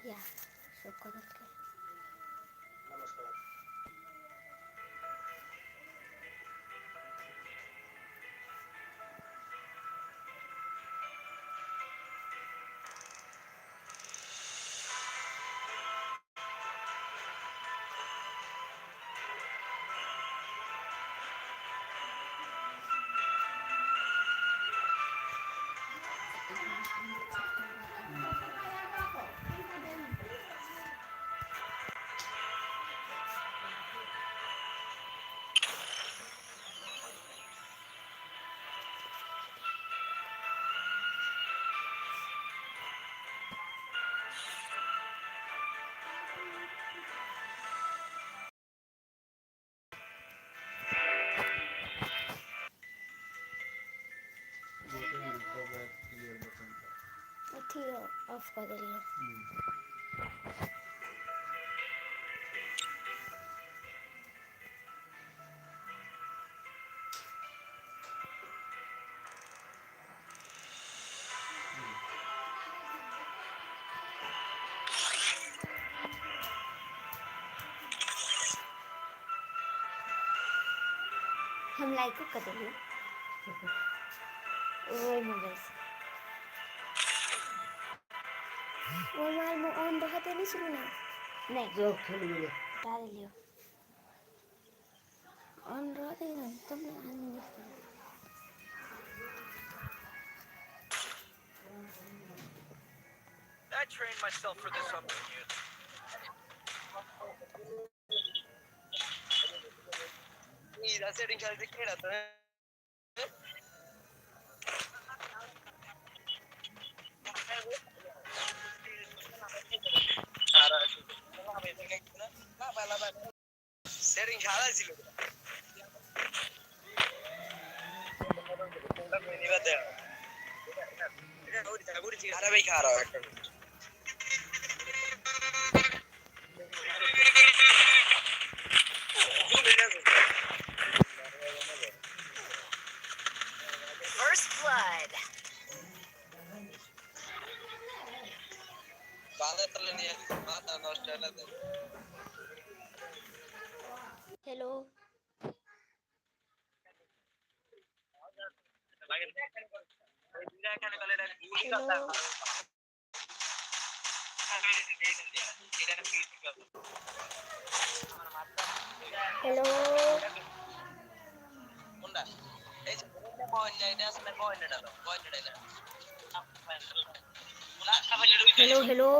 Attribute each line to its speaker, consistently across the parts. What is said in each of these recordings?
Speaker 1: या सब कर देलकै। अथी ऑफ कऽ देलियै। हम लाइको कऽ देलियै ओहि मोबाइल से। ओहि मोबाइलमे ऑन रहते नहि छलै ने। नहि
Speaker 2: जाउ खेल गेलै।
Speaker 1: हटा देलियै। ऑन रहते ने तब ने आदमी देखतै।
Speaker 3: I trained myself for this opportunity.
Speaker 4: Setting खेळायचं खेळात. সেটিং সাদা ছিল। খারাপই খারাপ একটা।
Speaker 5: First blood.
Speaker 4: বাজার তলে নিয়ে মাথা নষ্ট হলে।
Speaker 1: Hello. Hello. Hello. Hello hello.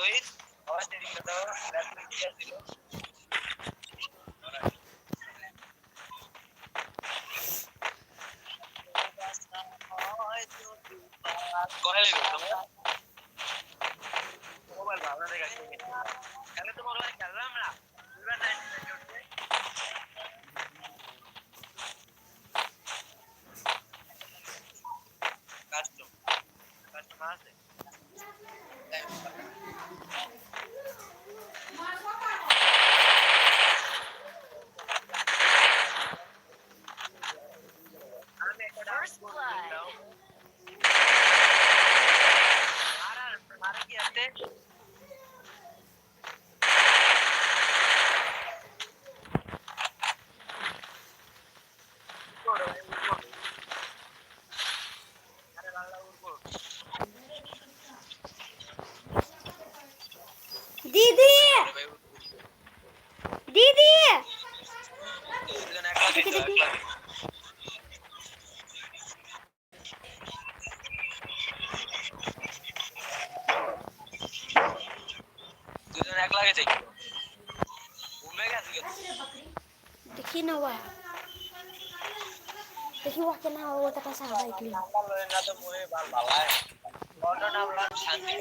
Speaker 5: Ace. First blood.
Speaker 1: दीदी, दीदी, देखी देखी।
Speaker 4: দুজন এক লাগে যাই ঘুমে গেছে।
Speaker 1: देखी ना हुआ, देखी वह केना हुआ कता सा हवा निकली।
Speaker 4: না তো মনে বাল বালায় অন্য নাম শান্তি।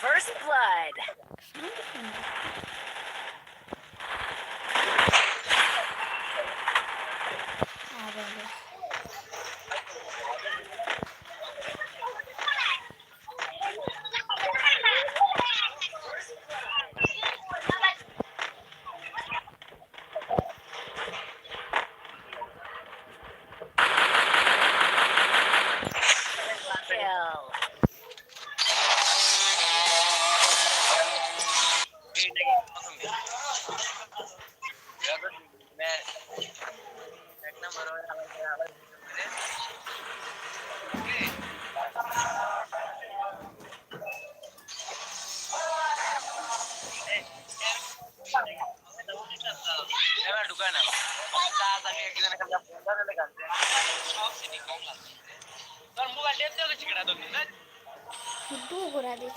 Speaker 5: First blood.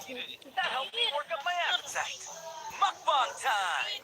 Speaker 5: Kill.
Speaker 3: That helped me work up my appetite. Mukbang time!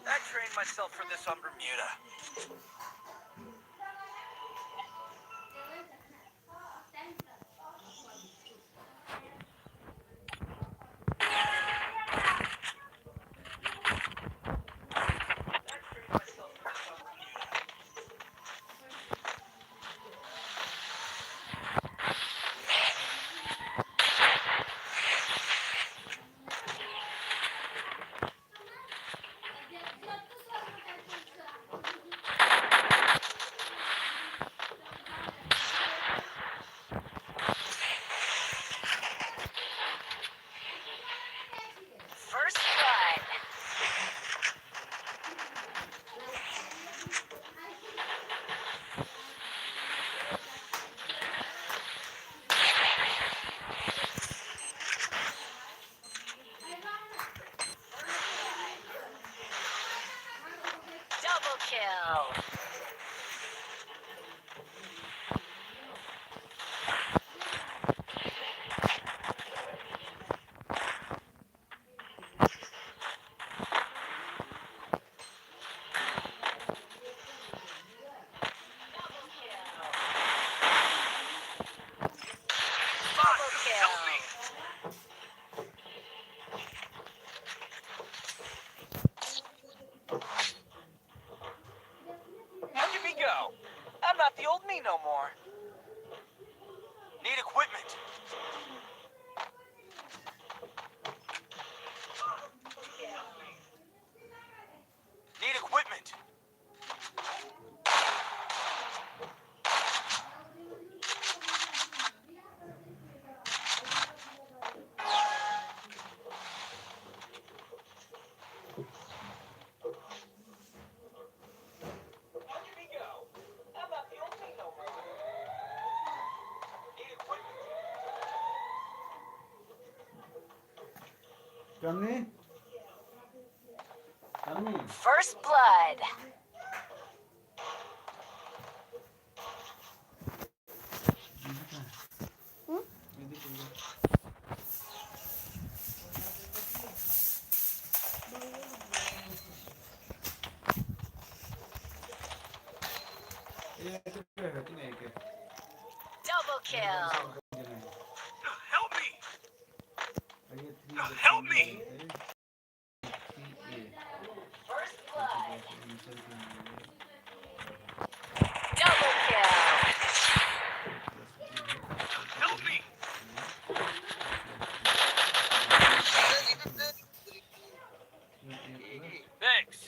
Speaker 3: I trained myself for this on Bermuda.
Speaker 5: kill. Double
Speaker 3: Help
Speaker 5: kill.
Speaker 3: me! Look at me go! I'm not the old me no more. Need equipment. Need equipment. Look at me go. I'm not the old me no more. Need equipment.
Speaker 2: কেমনি কেমনি
Speaker 5: First blood.
Speaker 1: Hmm?
Speaker 2: এদিকে এদিকে। এই একটা হচ্ছে না একে।
Speaker 5: Double kill.
Speaker 3: Help me! Help me!
Speaker 5: First blood. Double kill.
Speaker 3: Help me! Thanks.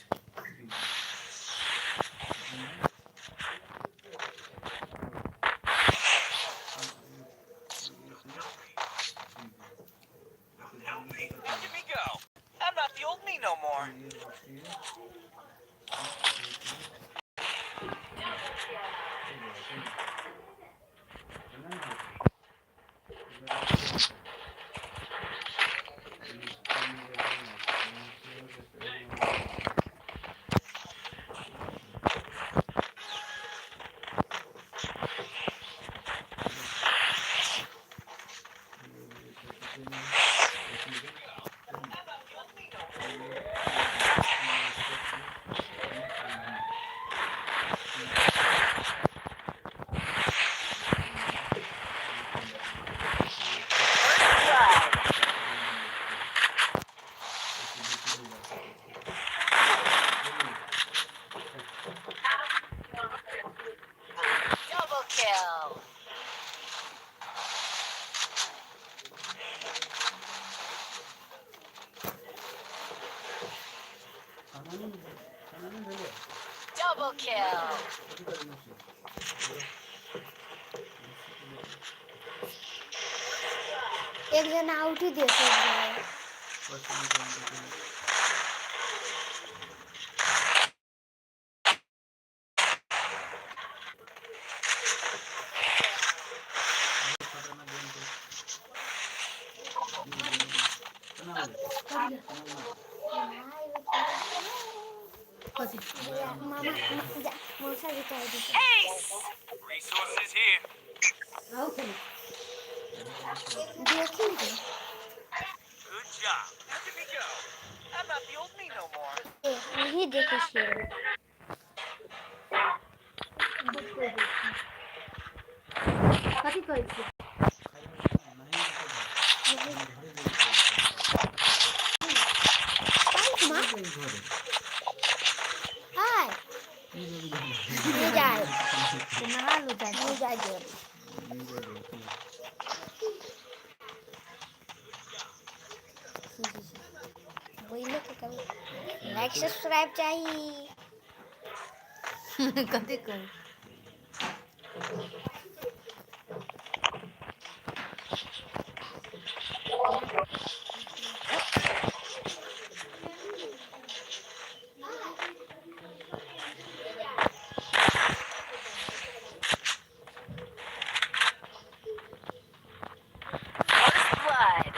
Speaker 3: Help me! Look at me go! I'm not the old me no more. I'm not the old me no more.
Speaker 5: First blood. Double kill. Double kill.
Speaker 1: একজন আউটই দিয়েছে এক জায়গায়। মামা যা, মশা দিতে দিতে।
Speaker 5: Ace.
Speaker 3: Resources here.
Speaker 1: দিয়েছেন তো।
Speaker 3: Good job. Look at me go. I'm not the old me no more.
Speaker 1: এ, আমি দেখেছি। কত কইছি? মা আয় নিয়ে যায়, নিয়ে যায় জোরে। বইলে তো কেমন লাইক সাবস্ক্রাইব চাই।
Speaker 6: कथी कहू?
Speaker 5: First blood.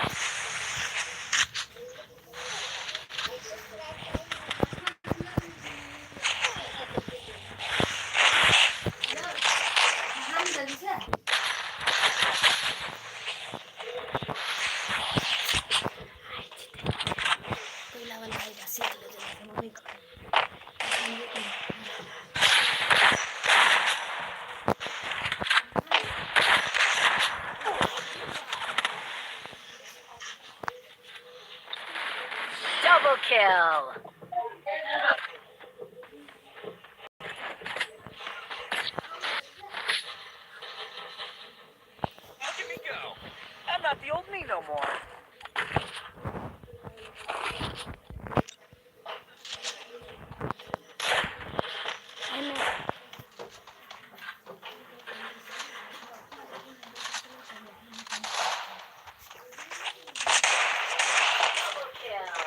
Speaker 5: kill.
Speaker 3: Look at me go. I'm not the old me no more.
Speaker 1: I'm
Speaker 5: Double kill.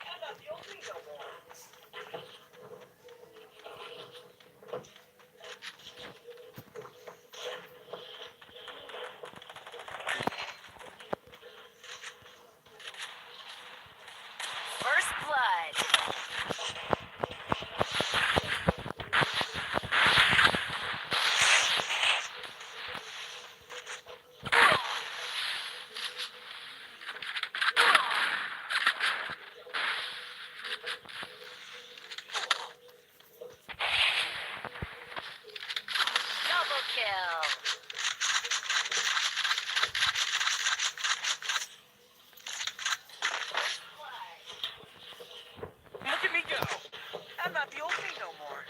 Speaker 3: I'm not the old me no more.
Speaker 5: First blood. Double kill.
Speaker 3: Look at me go. I'm not the old me no more.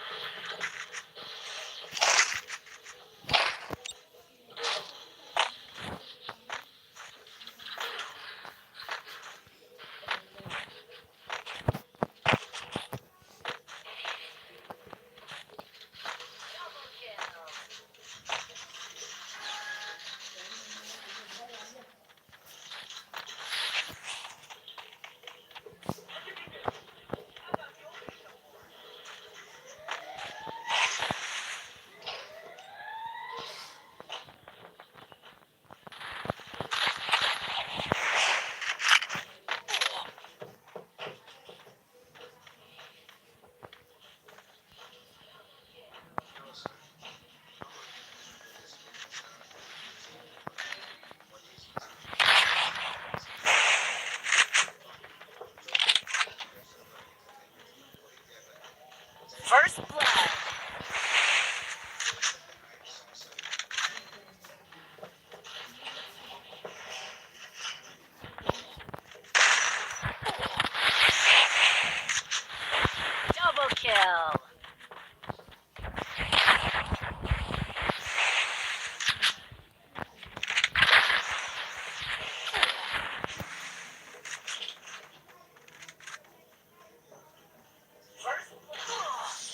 Speaker 5: Double kill. First blood. Double kill.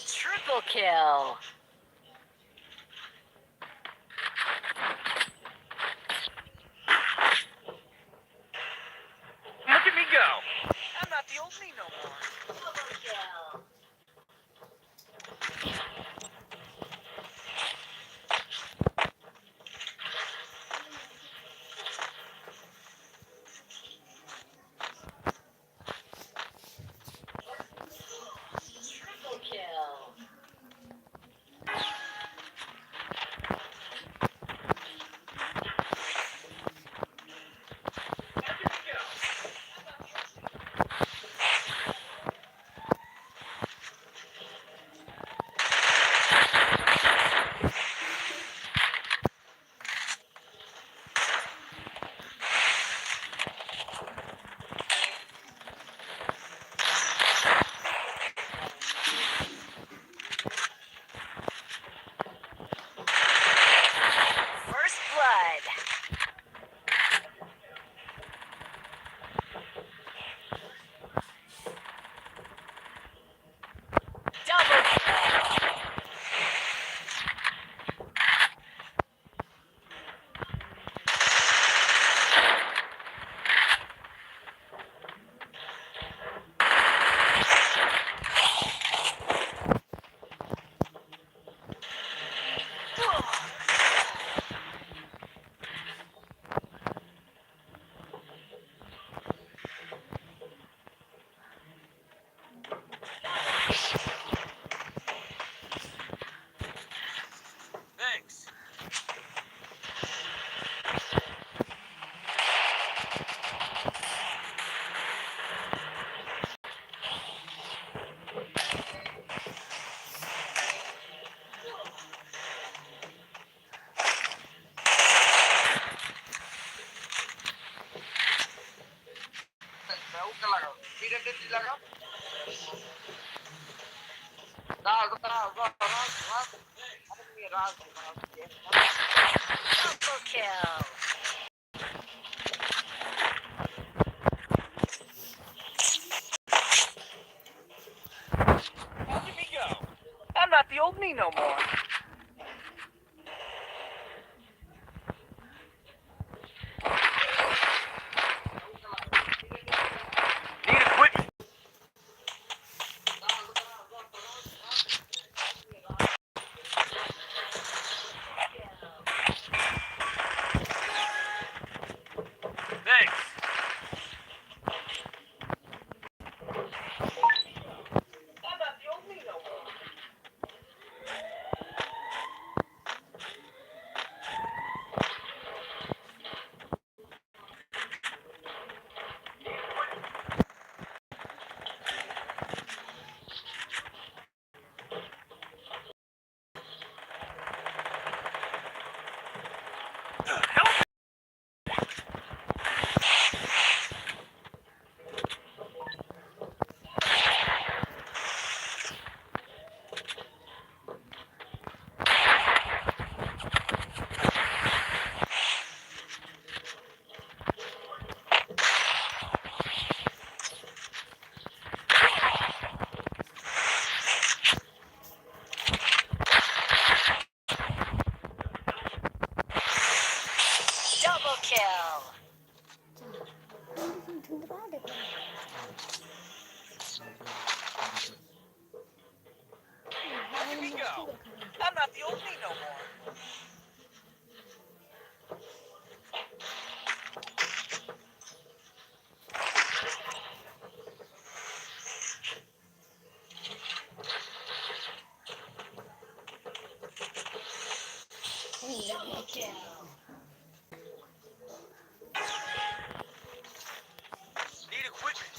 Speaker 5: Triple kill.
Speaker 3: Look at me go. I'm not the old me no more.
Speaker 5: Double kill. Triple kill.
Speaker 4: লাগা দাও দাও দাও Raj Raj Raj
Speaker 5: Double kill.
Speaker 3: Look at me go. I'm not the old me no more. Need equipment. Thanks. I'm not the old me no more. Help!
Speaker 5: Double kill.
Speaker 1: যা তুমি পাওয়া দেখো।
Speaker 3: Look at me go. I'm not the old me no more.
Speaker 5: Double kill.
Speaker 3: Need equipment.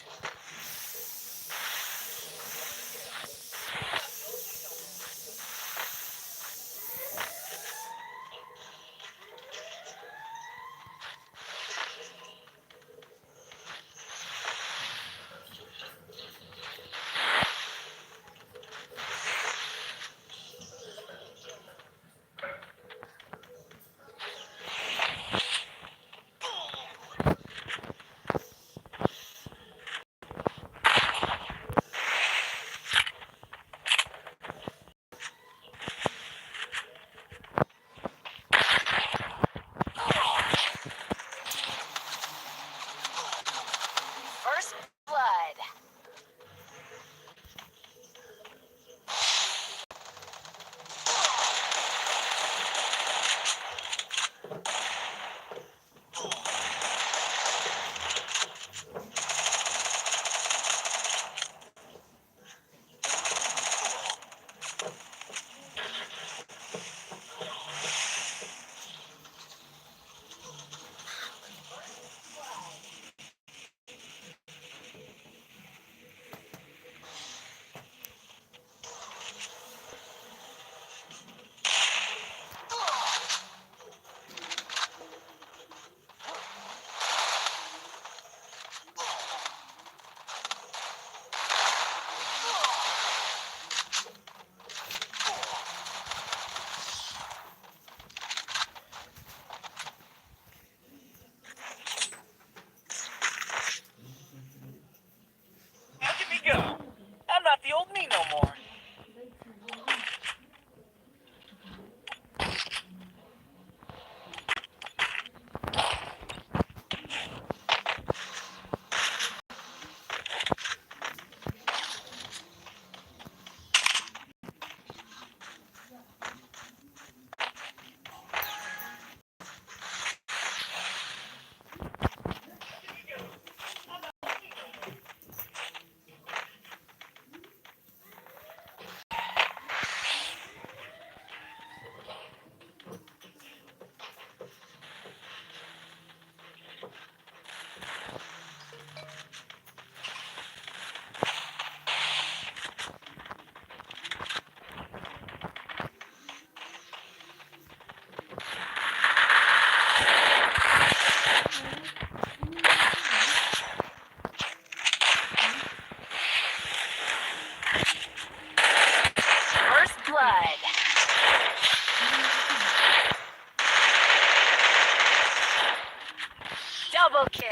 Speaker 5: Double kill.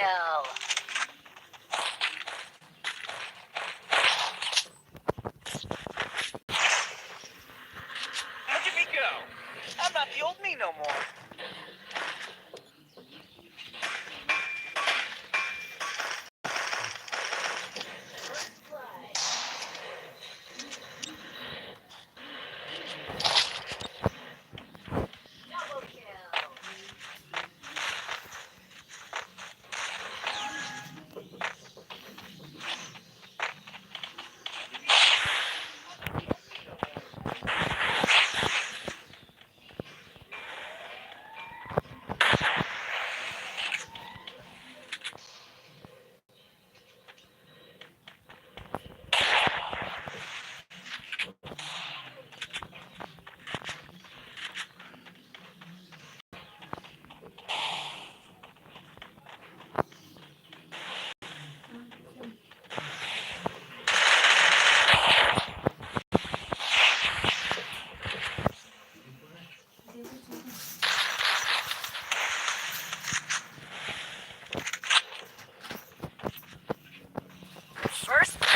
Speaker 3: Look at me go. I'm not the old me no more.
Speaker 5: Double kill. First blood.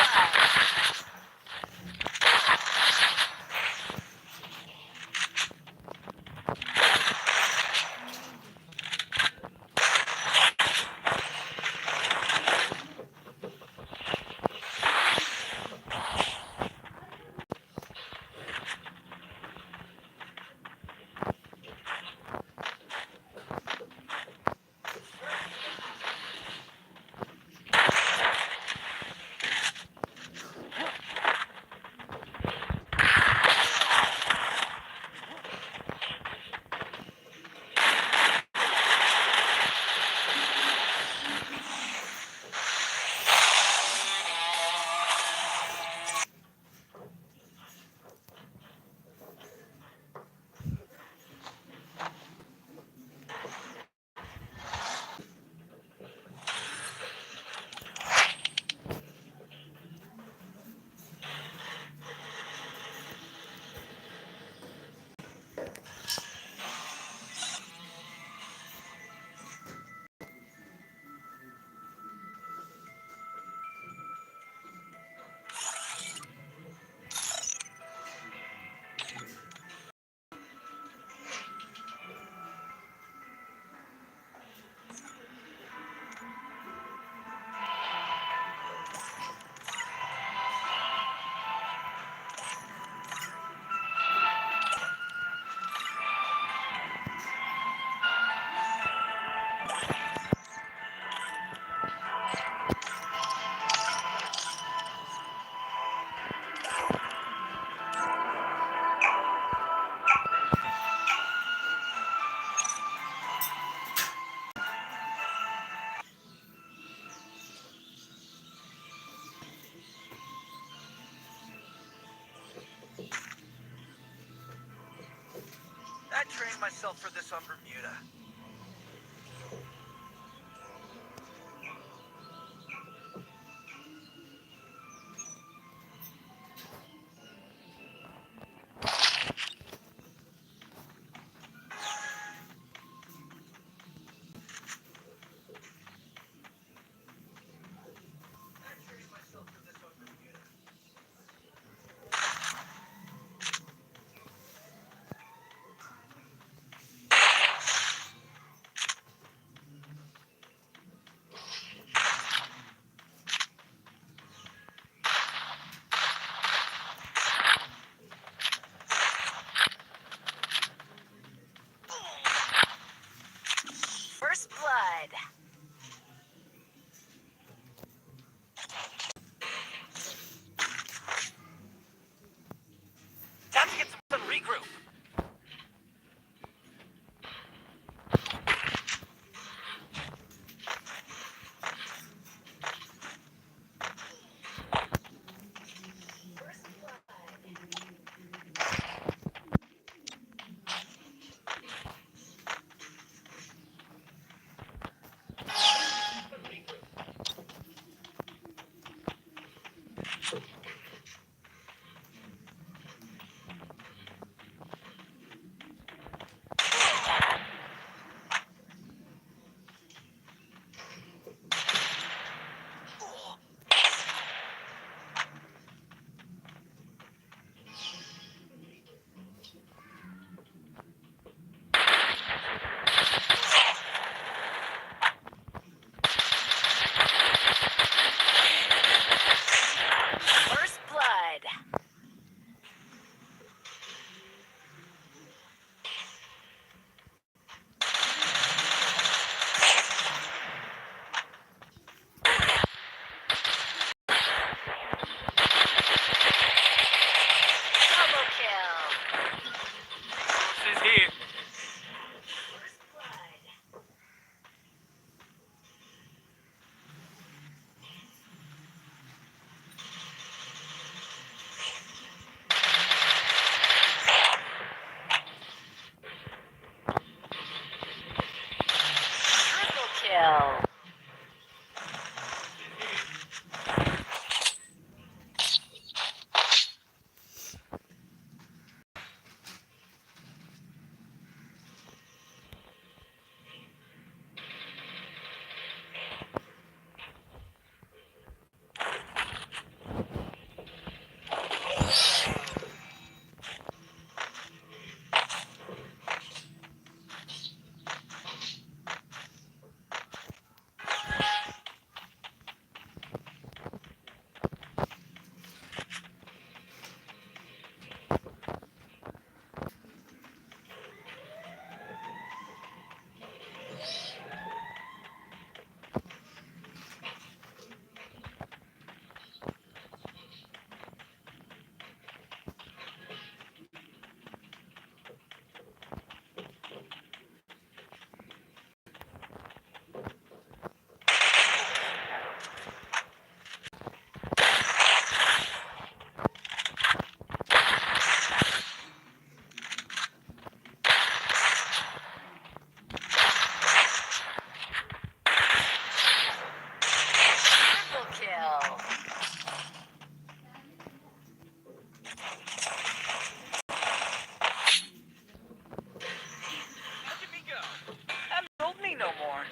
Speaker 3: I trained myself for this on Bermuda. I trained myself for this on Bermuda.
Speaker 5: First blood.
Speaker 3: Time to get some regroup.
Speaker 5: First blood. kill. Triple kill.
Speaker 3: Look at me go. I'm not me no more.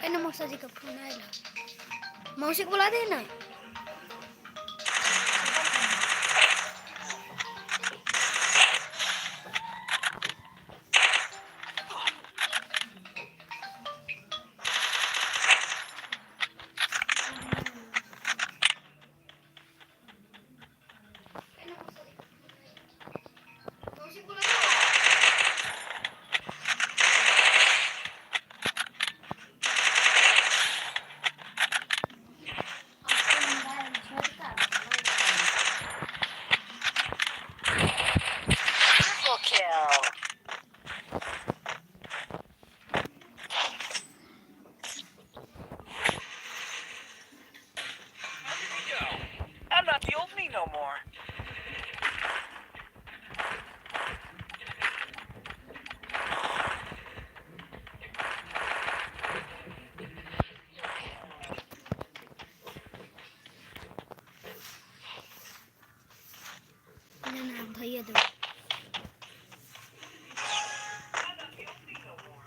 Speaker 1: ना मौसा जी का phone आएगा, मौसी को बुला देना। मौसी को बुला दे।
Speaker 5: Triple kill.
Speaker 3: Look at me go. I'm not the old me no more.
Speaker 1: ना ना भैया दो।
Speaker 3: I'm not the old me no more.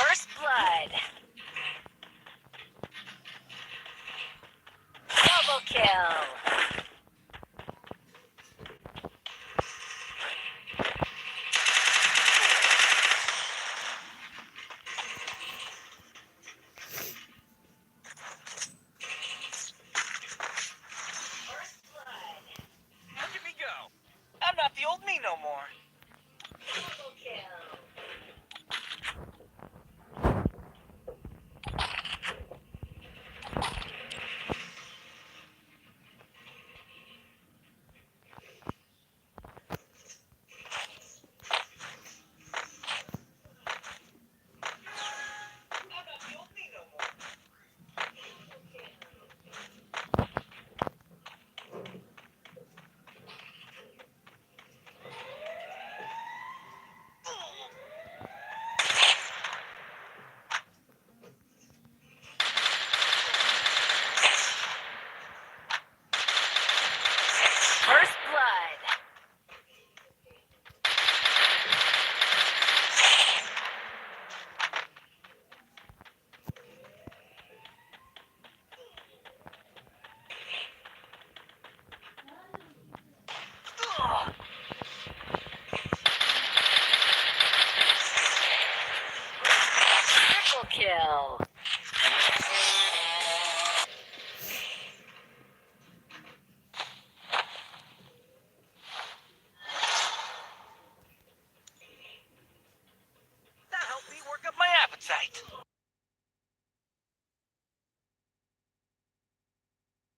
Speaker 5: First blood. Double kill.